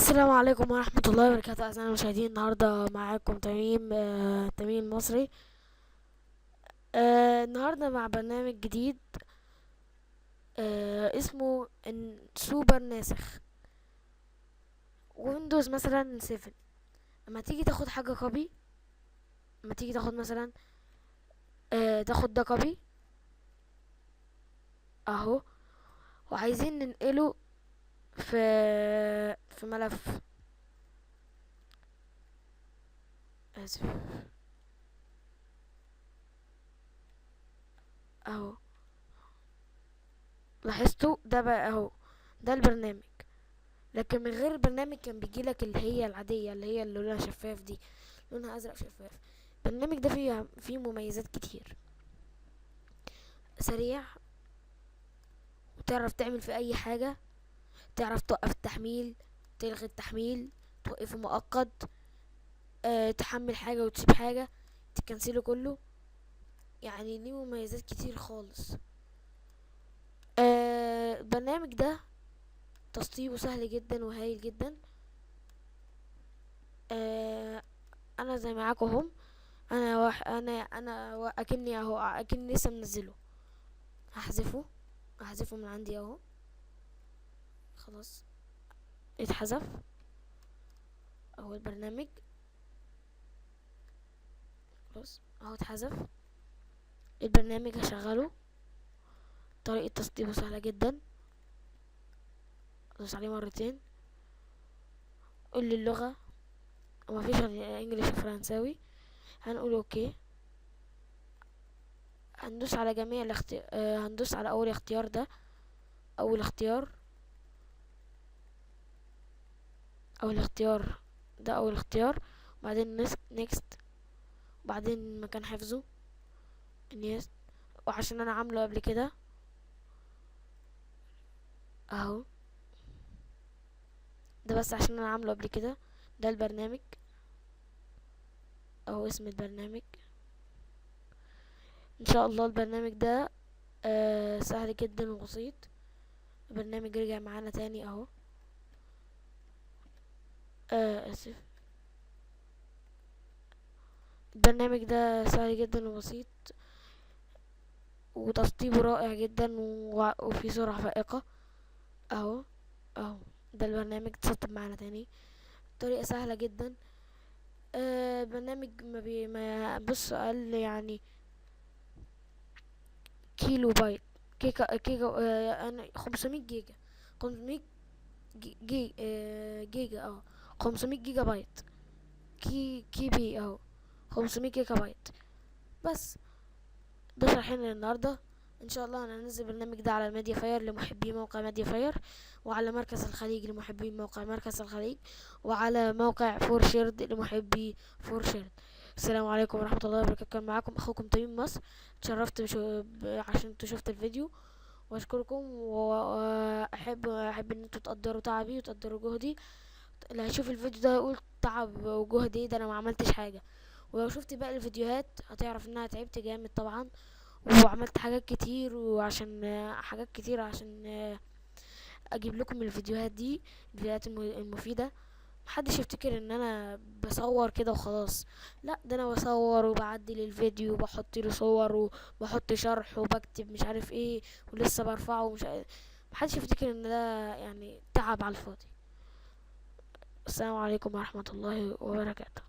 السلام عليكم ورحمة الله وبركاته أعزائي المشاهدين. النهاردة معاكم تميم، تميم المصري. النهاردة مع برنامج جديد، اسمه سوبر ناسخ ويندوز مثلا 7. اما تيجي تاخد حاجة copy، اما تيجي تاخد مثلا، تاخد ده copy اهو، وعايزين ننقله في ملف، اسف اهو. لاحظتوا ده بقى اهو، ده البرنامج. لكن من غير البرنامج كان بيجيلك اللي هي العادية، اللي هي اللي لونها شفاف دي، لونها ازرق شفاف. البرنامج ده فيه مميزات كتير، سريع، وتعرف تعمل فيه اي حاجة، تعرف توقف التحميل، تلغي التحميل، توقفه مؤقت، تحمل حاجة وتسيب حاجة، تكنسله كله. ليه مميزات كتير خالص. البرنامج ده تسطيبه سهل جدا وهايل جدا. انا زي معاكم اهم، انا واح-، انا، انا اكني اهو، اكني لسه منزله. هحذفه من عندي اهو، خلاص اتحذف اهو البرنامج، خلاص اهو اتحذف البرنامج. هشغله، طريقة تسطيبه سهلة جدا، ادوس عليه مرتين، قول لي اللغة، وما فيش غير انجليش وفرنساوي، هنقول اوكي. هندوس على جميع الاختيار، هندوس على اول اختيار ده، اول اختيار، اول اختيار ده، اول اختيار، وبعدين نيكست، وبعدين مكان حفظه نيكست، وعشان انا عامله قبل كده اهو، ده بس عشان انا عامله قبل كده. ده البرنامج اهو، اسم البرنامج. ان شاء الله البرنامج ده، سهل جدا وبسيط. البرنامج رجع معانا تاني اهو، اسف. البرنامج ده سهل جدا وبسيط، وتسطيبه رائع جدا، وفي سرعة فائقة اهو. اهو ده البرنامج اتسطب معانا تاني، طريقة سهلة جدا. برنامج ما بي، ما بص اقل كيلو بايت، كيكا، كيكا، انا 500 جيجا، 500 جي، جيجا، 500 جيجا بايت، كي بي اهو، 500 جيجا بايت بس. ده شرحنا النهارده. ان شاء الله انا هنزل البرنامج ده على ميديا فاير لمحبي موقع ميديا فاير، وعلى مركز الخليج لمحبي موقع مركز الخليج، وعلى موقع فور شيرد لمحبي فور شيرد. السلام عليكم ورحمة الله وبركاته. كان معاكم اخوكم تميم مصر. اتشرفت عشان انتوا شفتوا الفيديو، واشكركم، واحب ان انتوا تقدروا تعبي وتقدروا جهدي. اللي هيشوف الفيديو ده يقول تعب وجهدي، ده انا ما عملتش حاجة. ولو شفت باقي الفيديوهات هتعرف ان انا تعبت جامد طبعا، وعملت حاجات كتير، وعشان حاجات كتير عشان اجيب لكم الفيديوهات دي، الفيديوهات المفيدة. محدش يفتكر ان انا بصور كده وخلاص، لا ده انا بصور وبعدل الفيديو وبحط له صور وبحط شرح وبكتب مش عارف ايه، ولسه برفعه ومش عارف. محدش يفتكر ان ده تعب على الفاضي. السلام عليكم ورحمة الله وبركاته.